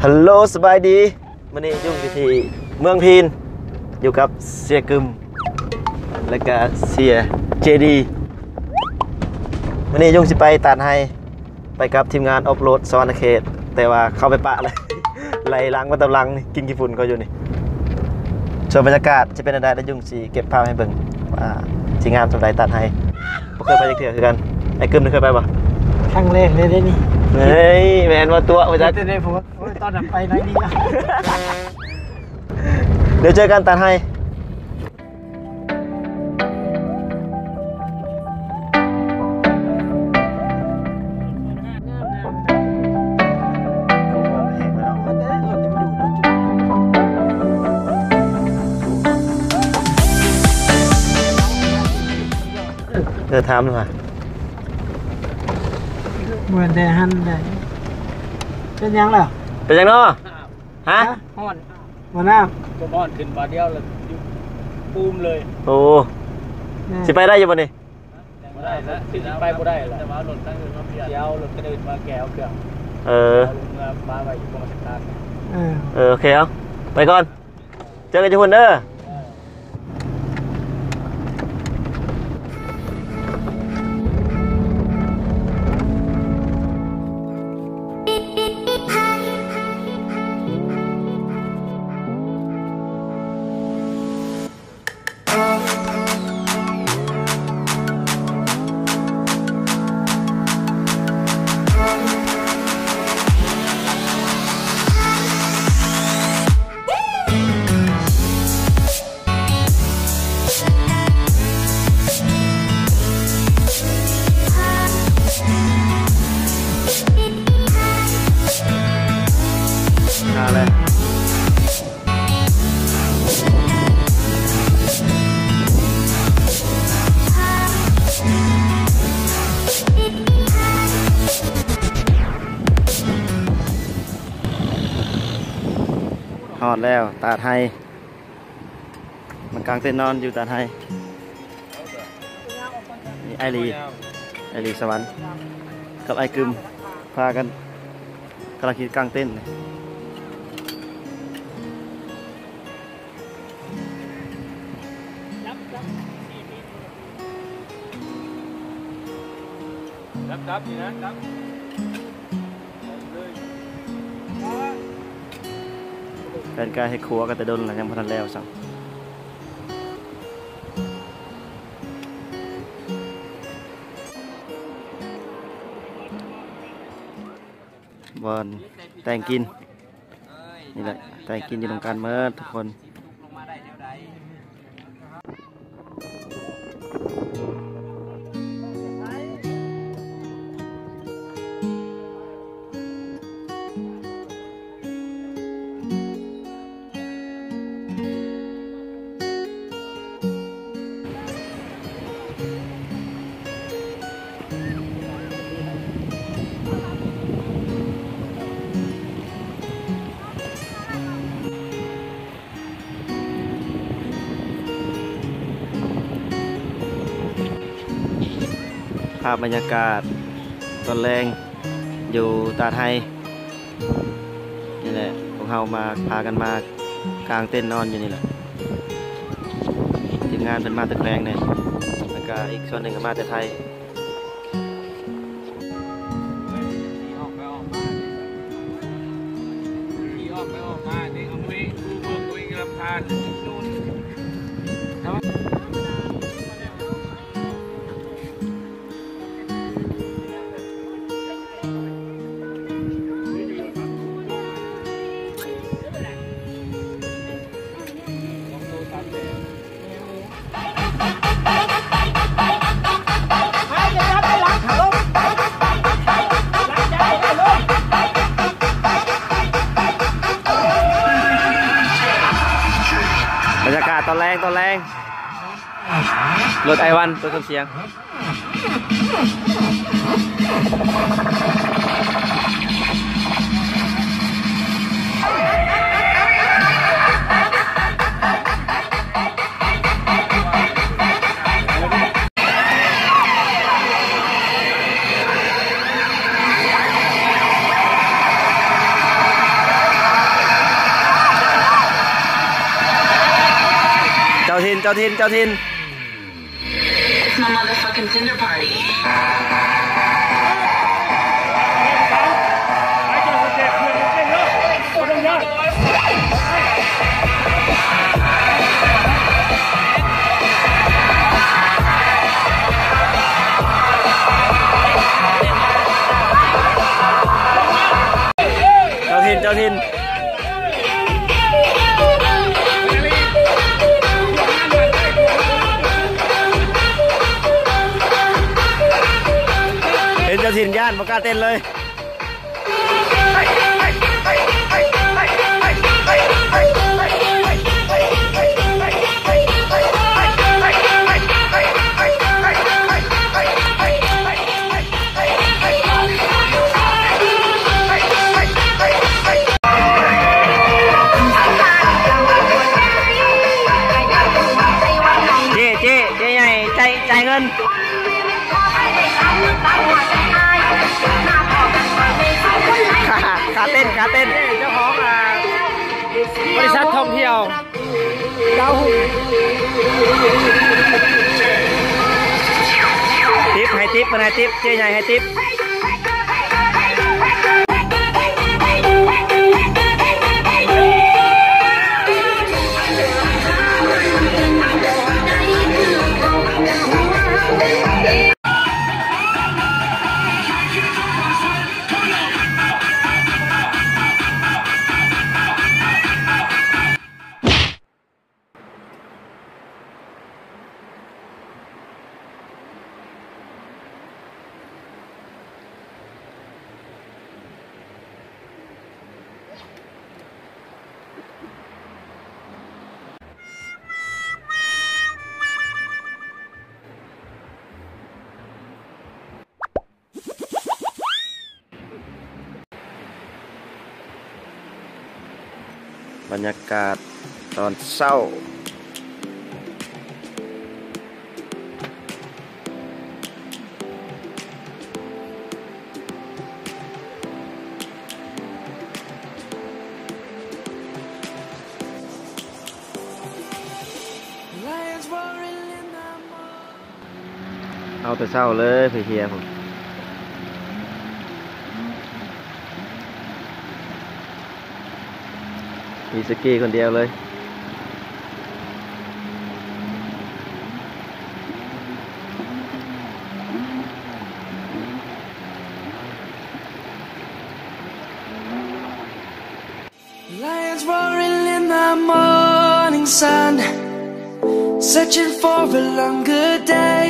ຮັລໂຫຼ ສະບາຍດີ ມື້ນີ້ຍຸ່ງຢູ່ທີ່ເມືອງພີນ ຢູ່ກັບເສຍກຶມ ແລະກະເສຍເຈດີ. ມື້ນີ້ຍຸ່ງຊິໄປຕາດໄຮ່ ໄປກັບທີມງານອອຟໂຣດສະຫວັນນະເຂດ ແຕ່ວ່າເຂົ້າໄປປະເລີຍ ໄລ່ຫຼັງມາຕາມຫຼັງນີ້ ກິນຂີ້ຝຸ່ນເຂົາຢູ່ນີ້. ສ່ວນບັນຍາກາດຈະເປັນແນວໃດ ດຽວຍຸ່ງຊິເກັບພາບໃຫ້ເບິ່ງວ່າຊິງາມສ່ຳໃດຕາດໄຮ່. ບໍ່ເຄີຍໄປຈັກເທື່ອຄືກັນ. ອ້າຍກຶມໄດ້ເຄີຍໄປບໍ່? ຄັ້ງແລກເລີຍເດ້ນີ້. ເຮີ້ຍ ແມ່ນບໍ່ຕົວະ ບໍ່ຈັກ. ແຕ່ໃນຜົມ ໂອ້ຍ ຕອນນັ້ນໄປໜ້ອຍໜຶ່ງ. ດຽວເຈີກັນຕາດໄຮ່. ເອີ ຖາມດູຫາ ບໍ່ແມ່ນແຕ່ຫັ້ນໃດ. ເປັນຫຍັງລະ? ເປັນຫຍັງເນາະ? ຮະ? ຮ້ອນ ບໍ່ນ້ຳ ບໍ່ຮ້ອນ ຂຶ້ນບາດດຽວລະຢູ່ປູມເລີຍ. ໂອ້ ແມ່ນ ຊິໄປໄດ້ຢູ່ບໍ່ນີ້? ບໍ່ໄດ້ລະ ຊິໄປບໍ່ໄດ້ລະ ແຕ່ວ່າເອົາລົດຄັນອື່ນມາປ່ຽນ ຊິເອົາລົດຄັນອື່ນມາແກ່ເອົາເຄື່ອງ. ເອີ ເອົາລົງມາປະໄວ້ຢູ່ກອງສະພານ. ເອີ ເອີ ໂອເຄ ເອົາ ໄປກ່ອນ ເຈີກັນຢູ່ພຸ້ນເດີ. ຮອດແລ້ວ ຕາດໄຮ່. ມາກາງເຕັນນອນຢູ່ຕາດໄຮ່. ນີ້ອ້າຍຫຼີ ອ້າຍຫຼີສະຫວັນ ກັບອ້າຍກຶມ ພາກັນ ກຳລັງຄິດກາງເຕັນ. ຈັບ ຈັບ ນີ້ນະ ຈັບ ແຜນການເຮັດຄົວກໍແຕ່ດົນລະ ຍັງບໍ່ທັນແລ້ວຊ້ຳ. ບ່ອນແຕ່ງກິນ ນີ້ແຫຼະ ແຕ່ງກິນຢູ່ນຳກັນໝົດທຸກຄົນ. ພາບບັນຍາກາດຕອນແລງຢູ່ຕາດໄຮ່. ນີ້ແຫຼະ ພວກເຮົາມາ ພາກັນມາກາງເຕັນນອນຢູ່ນີ້ແຫຼະ. ທີມງານເພິ່ນມາແຕ່ແຂວງນີ້ ແລ້ວກະອີກສ່ວນໜຶ່ງກໍມາແຕ່ໄທ. ບັນຍາກາດຕອນແລງ ຕອນແລງ ລົດໄອວັນ ຕົວເຄື່ອງສຽງ. ຖິ່ນ ເຈົ້າຖິ່ນ ເຈົ້າຖິ່ນ. It's my motherfucking cinder party. ເຈົ້າຖິ່ນ ເຈົ້າຖິ່ນ. ເຫັນເຈົ້າຖິ່ນຢ້ານ ບໍ່ກ້າເຕັ້ນເລີຍ. ເຈ້ ເຈ້ ເຈ້ໃຫຍ່ ຈ່າຍ ຈ່າຍເງິນ. ຂາເຕັ້ນ ຂາເຕັ້ນ. ເຈົ້າຂອງ ອ່າ ບໍລິສັດທ່ອງທ່ຽວ ດາວຫຸ່ງ. ຕິບ ໃຫ້ຕິບ ເພິ່ນໃຫ້ຕິບ ເຈ້ໃຫຍ່ໃຫ້ຕິບ. ບັນຍາກາດຕອນເຊົ້າ. ເອົາແຕ່ເຊົ້າເລີຍ ເພຍໆ ພຸ້ນ. ມີສະກີຄົນດຽວເລີຍ. Lions roaring in the morning sun, searching for a longer day.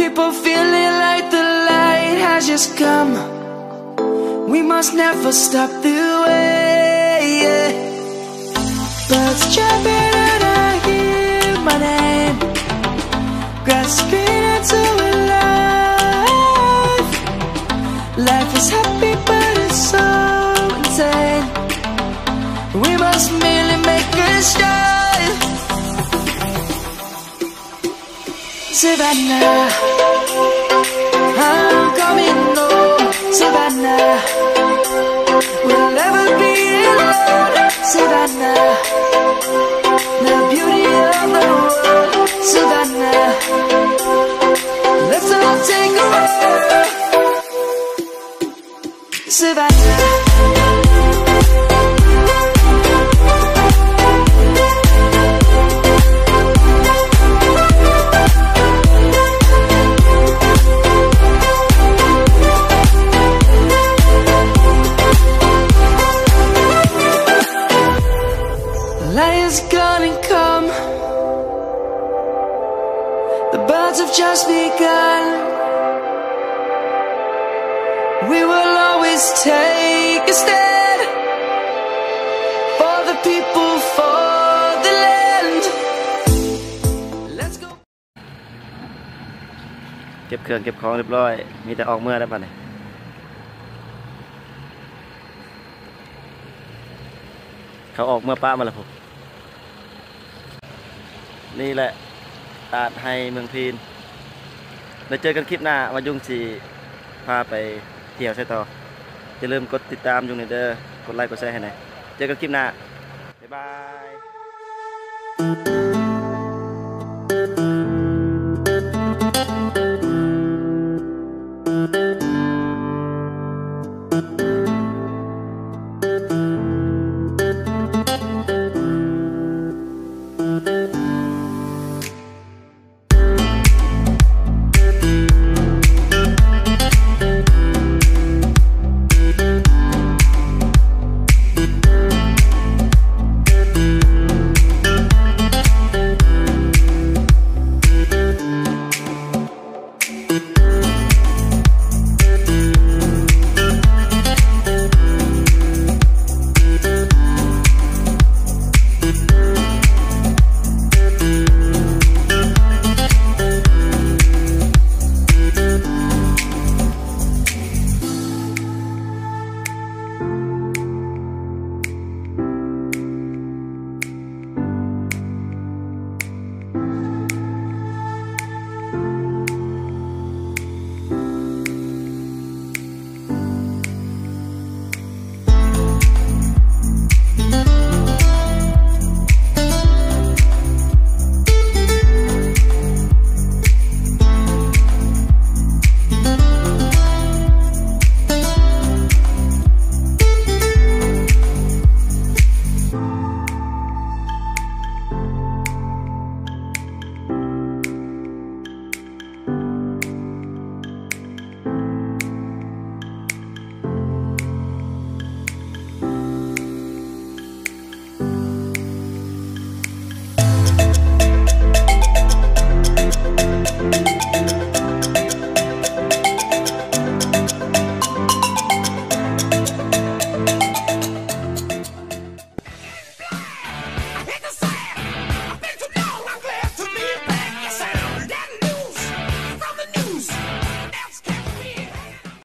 People feeling like the light has just come. We must never stop the way, yeah. Birds chirping and I hear my name, grasping into a life. Life is happy, but it's so insane. We must merely make a start. Savannah, I'm coming home. Savannah, we'll never be alone. Savannah, the beauty of the world. Savannah, let's all take a walk. Savannah. Light is gonna come. The birds have just begun. We will always take a stand for the people, for the land. Let's go. ເກັບເຄື່ອງເກັບຂອງຮຽບຮ້ອຍ ມີແຕ່ອອກເມືອແລ້ວບັດນີ້. ເຂົາອອກເມືອປະມາແລ້ວພຸ້ນ. ນີ້ແຫຼະຕາດໄຮ່ເມືອງພີນ. ແລ້ວເຈີກັນຄລິບໜ້າວ່າຍຸງຊິພາໄປທ່ຽວໃສຕໍ່. ຢ່າລືມກົດຕິດຕາມຍຸງແດ່ເດີ ກົດໄລກົດແຊໃຫ້ແດ່. ເຈີກັນຄລິບໜ້າ ບາຍບາຍ.